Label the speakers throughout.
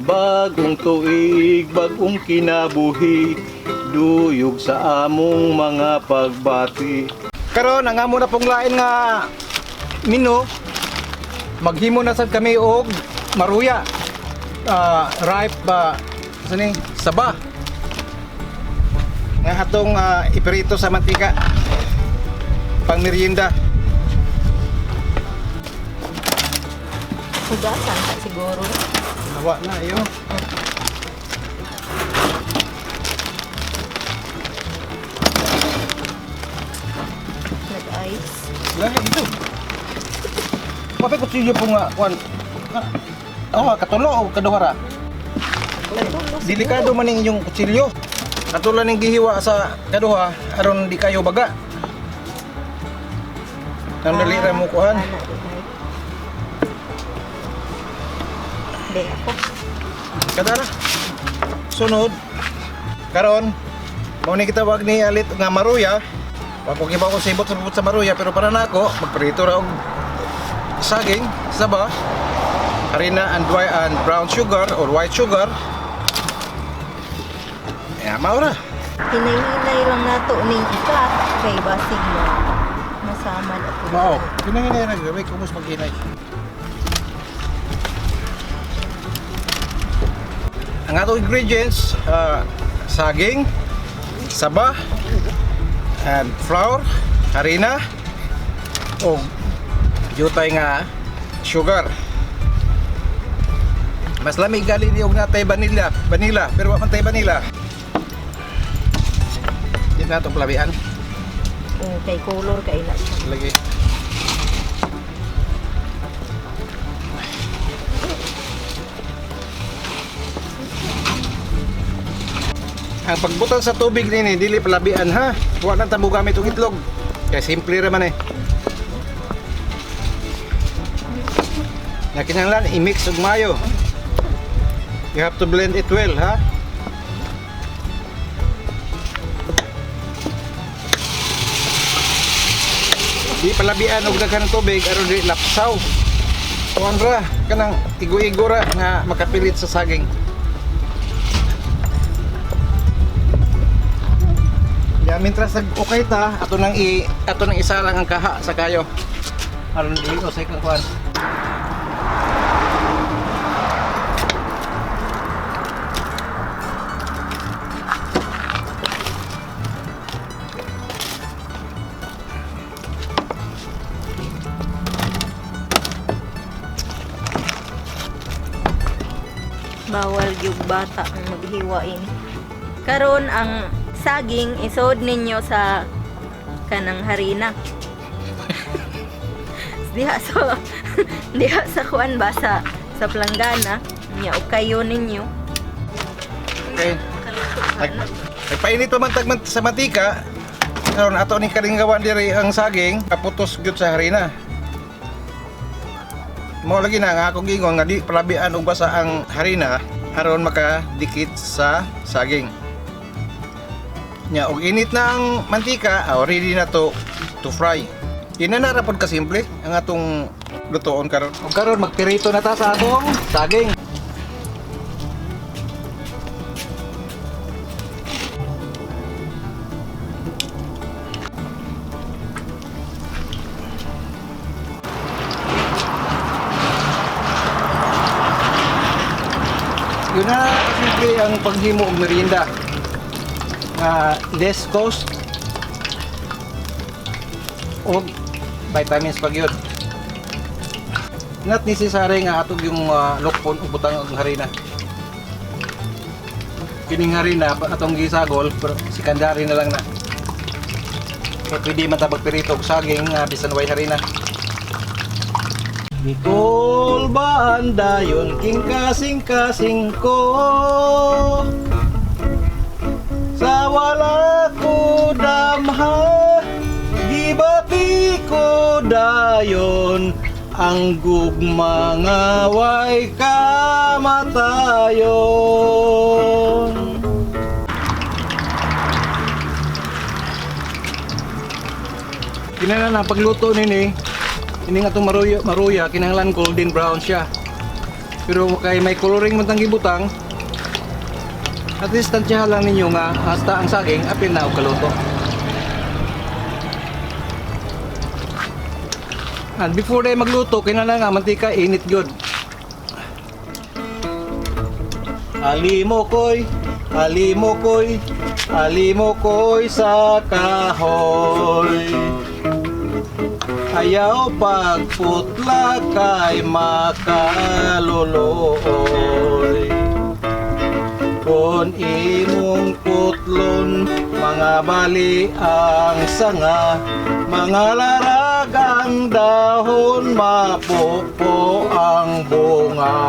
Speaker 1: Bagong tuig, bagong kinabuhi, duyog sa among mga pagbati.
Speaker 2: Karon ang amo na pong lain nga menu, maghimo na sad kami og maruya. Ripe ba uh, ni saba. Nga atong iprito sa mantika pang merienda.
Speaker 3: Hugasan ka siguro.
Speaker 2: Hawa na iyo.
Speaker 3: Nag-ice.
Speaker 2: Lagi dito. Pape kutsilyo po nga kuan. Oh, katulo o kaduha ra?
Speaker 3: Katulo.
Speaker 2: Delikado man ning inyong kutsilyo. Katulad ning gihiwa sa kaduha aron di kayo baga. Nang dali ra mo kuan.
Speaker 3: Ana, di ay. Di ako.
Speaker 2: Kadara. Sunod. Karon mao ni gitawag ni Alit nga maruya. Wa ko kibaw kung sibot sa bubot sa maruya, pero para nako magprito ra og saging, saba, harina and white and brown sugar or white sugar. Ya, mao ra.
Speaker 3: Hinay-hinay lang nato ning ikat kay basig mo. Masaman ako.
Speaker 2: Mao. Hinay-hinay ra gabi kumos maghinay. Ang atong ingredients, saging, saba, and flour, harina, o jutay nga sugar. Mas lami gali ni og natay vanilla, vanilla, pero wa man tay vanilla. Di na itong plabian.
Speaker 3: Oh, kay color kay na siya.
Speaker 2: Lagi. Ang pagbutan sa tubig nini dili palabian ha. Wa nang tamo gamit og itlog. Kay simple ra man eh. Na kinahanglan i-mix og mayo. You have to blend it well ha. Di palabian og daghan ng tubig aron di lapsaw. Kuan ra kanang igo-igo ra nga makapilit sa saging. Ya, mientras nag okay ta, ato nang isa lang ang kaha sa kayo. Aron dili usay kang kuan.
Speaker 3: Bawal yung bata ang maghiwain. Karon ang saging isod ninyo sa kanang harina. Diha sa diha sa kuan ba sa planggana nya kayo ninyo.
Speaker 2: Okay.
Speaker 3: Kaluto ka na.
Speaker 2: Nagpainit pa man tag sa mantika. Karon ato ni kalinggawan diri ang saging, kaputos gyud sa harina. Mao lagi na nga akong giingon nga di palabian og basa ang harina aron makadikit sa saging. Nya og init na ang mantika, ready na to fry. Ina na ra pod kasimple ang atong lutoon karon. Og karon magpirito na ta sa atong saging. Yun na kasimple ang paghimo og merienda. Less cost og vitamins pag yun. Not necessary nga atog yung lukpon o butang og harina. Kining harina atong gisagol pero secondary na lang na. Kaya pwede man ta magpirito og saging nga bisan way harina. Nicole dayon king kasing-kasing ko, sa wala ko damha, gibati ko dayon ang gugma nga way kamatayon. Kinahanglan ang pagluto nini, ini nga itong maruya, maruya, kinahanglan golden brown siya. Pero kay may coloring man tang gibutang, at least tansyahan lang ninyo nga hasta ang saging apil na og kaluto. And before day magluto, kinahanglan nga mantika init gyud. Alimo koy, alimo koy, alimo koy sa kahoy. Ayaw pagputla kay makaluluoy. Kung imong putlon, mga bali ang sanga, mga larag ang dahon, mapupo ang bunga.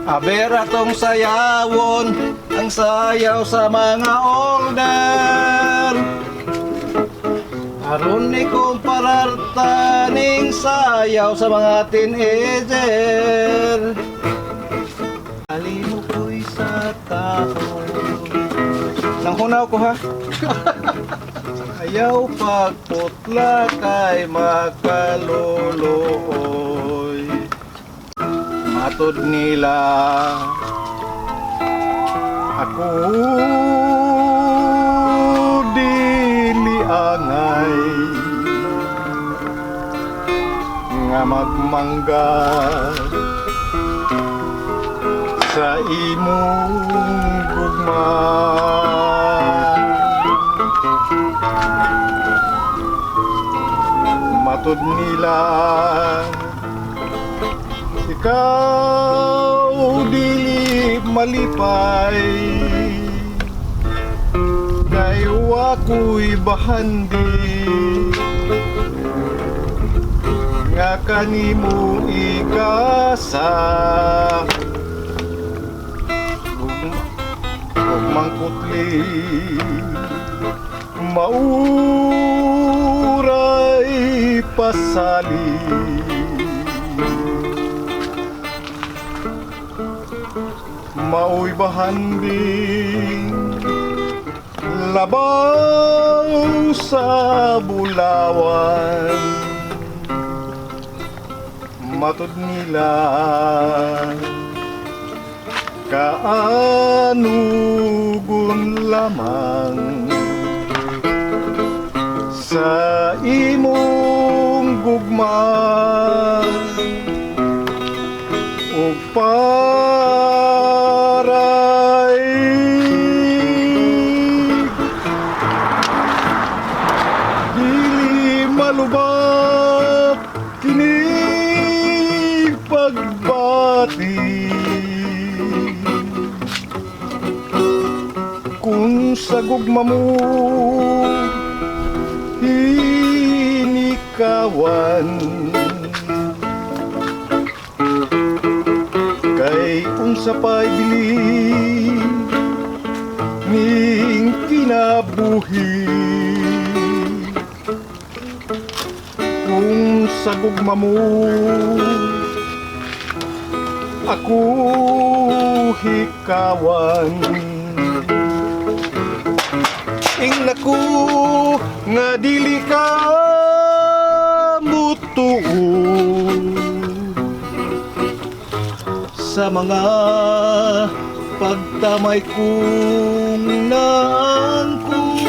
Speaker 2: Aber atong sayawon, ang sayaw sa mga older. Aron ni kumparar taning sayaw sa mga teenager. Alimo ko'y sa tao. Nang hunaw ko ha. Ayaw pagputla kay makaluluoy. Matod nila ako dili angay nga magmangga sa imong gugma. Matod nila ikaw dili malipay kay wako'y bahandi nga kanimo ikasa. Gugmang putli mauray pasali, maoy bahanding labaw sa bulawan. Matud nila kaanugon lamang sa imong gugma ug paray dili malubat kini pagbati. Kung sa gugma mo hinikawan, kay unsa pa'y bili ning kinabuhi. Kung sa gugma mo ako hikawan, ingna ko nga dili ka mutuo sa mga pagtamay kong naangkon.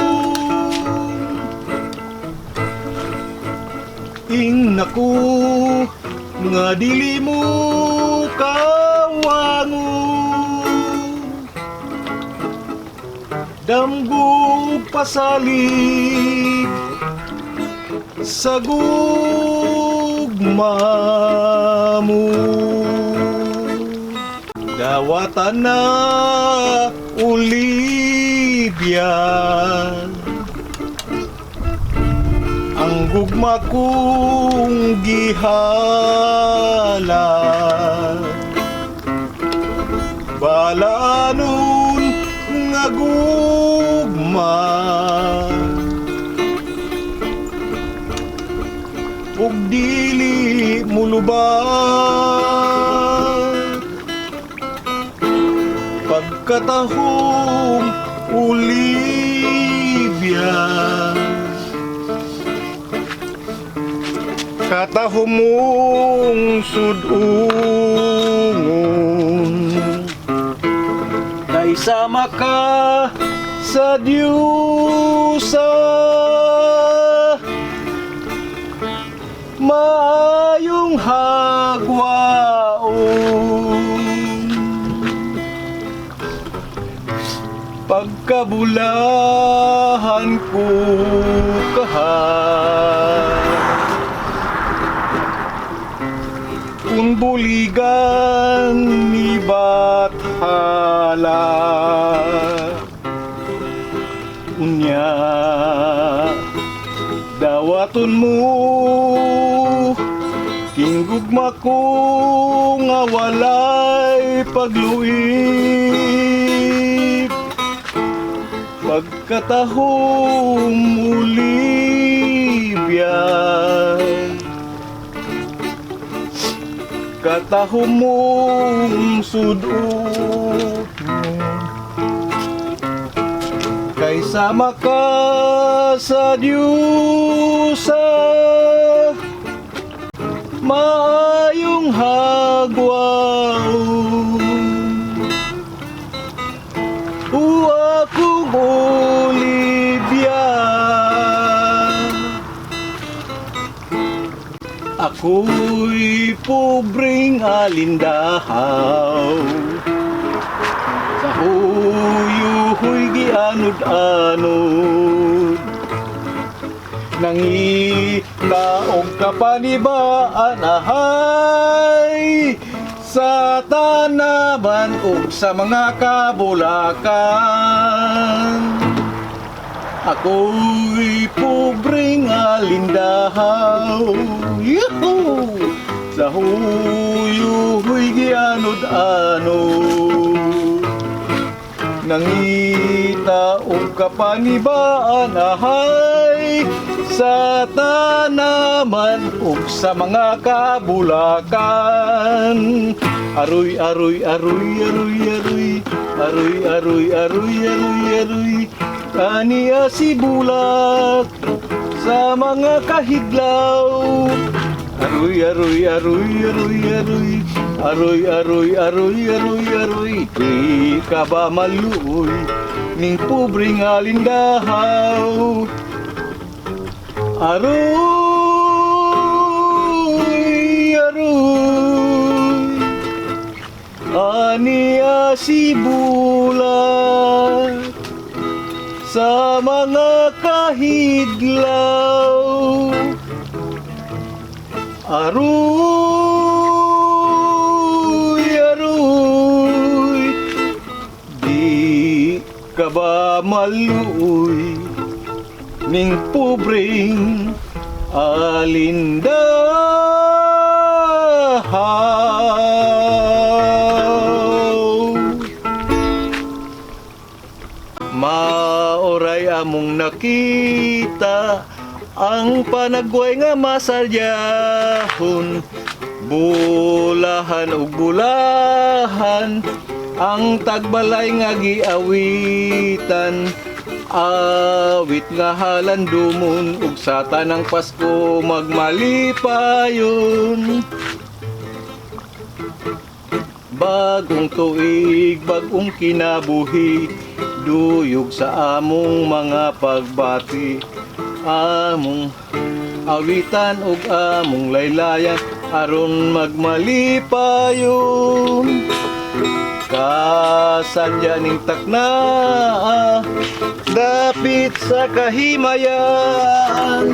Speaker 2: Ingna ko nga dili mo kawangon, damgo pasalig sa gugma mo. Dawatan na Olivia ang gugma kong gihala, balanon nga gugma ug dili mulubat pagkatahom Olivia.
Speaker 1: Katahumong sudungon, kay sama ka sa Diyosa, maayong hagwaon. Pagkabulahan ko kaha, kung buligan ni Bathala, unya dawaton mo kinggugma ko nga walay pagluib. Pagkatahom, Olivia, katahom mong sudot, kay sama ka sa Diyosa, maayong hagwaon. O akong Olivia, ako'y pobreng alindahaw, sa huyuhoy gianod-anod. Nangita og kapanibaan ahay sa tanaman ug sa mga kabulakan. Ako'y pobreng alindahaw. Yuhu! Sa huyuhoy gianod-anod. Nangita og kapanibaan ahay sa tanaman ug sa mga kabulakan. Aroy, aroy, aroy, aroy, aroy, aroy, aroy, aroy, aroy, aroy, aniya si bulak sa mga kahidlaw. Aroy, aroy, aroy, aroy, aroy, aroy, aroy, aroy, aroy, aroy, di ka ba maluoy ning pobreng alindahaw? Aroy, aroy, aniya si bulak sa mga kahidlaw. Aroy, aroy, di ka ba maluoy ning pobreng alindahaw? Maoray among nakita ang panagway nga masalyahon, bulahan ug bulahan ang tagbalay nga giawitan, awit nga halandumon ug sa tanang Pasko magmalipayon. Bagong tuig, bagong kinabuhi, duyog sa among mga pagbati, among awitan ug among laylayan aron magmalipayon. Kasadya ning takna, dapit sa kahimayan,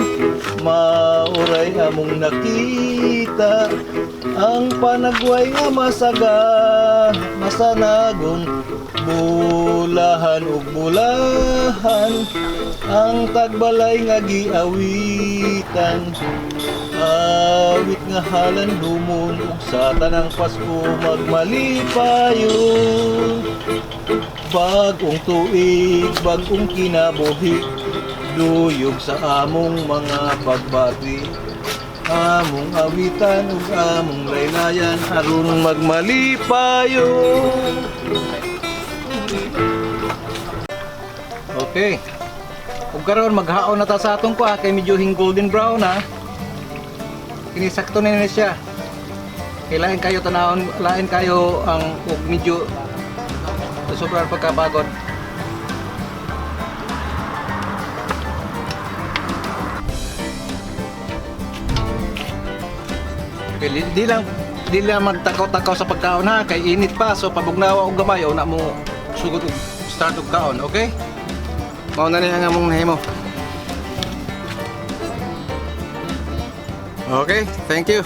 Speaker 1: mauray among nakita ang panagway nga masaga masanagon, bulahan ug bulahan ang tagbalay nga giawitan, awit nga halandumon ug sa tanang Pasko magmalipayon. Bagong tuig, bagong kinabuhi, duyog sa among mga pagbati, among awitan ug among laylayan aron magmalipayon. Okay. Ug karon maghaon na ta sa atong kuha kay medyo hing golden brown na.
Speaker 2: Kini sakto na ni siya. Kailangan kayo tanawon, lain kayo ang og medyo sobrang pagkapagod. Okay, di lang magtakaw-takaw sa pagkaon ha, kay init pa, so pabugnawa og gamay o na mo sugod og start og kaon, okay? Mao na ni ang among nahimo. Okay, thank you.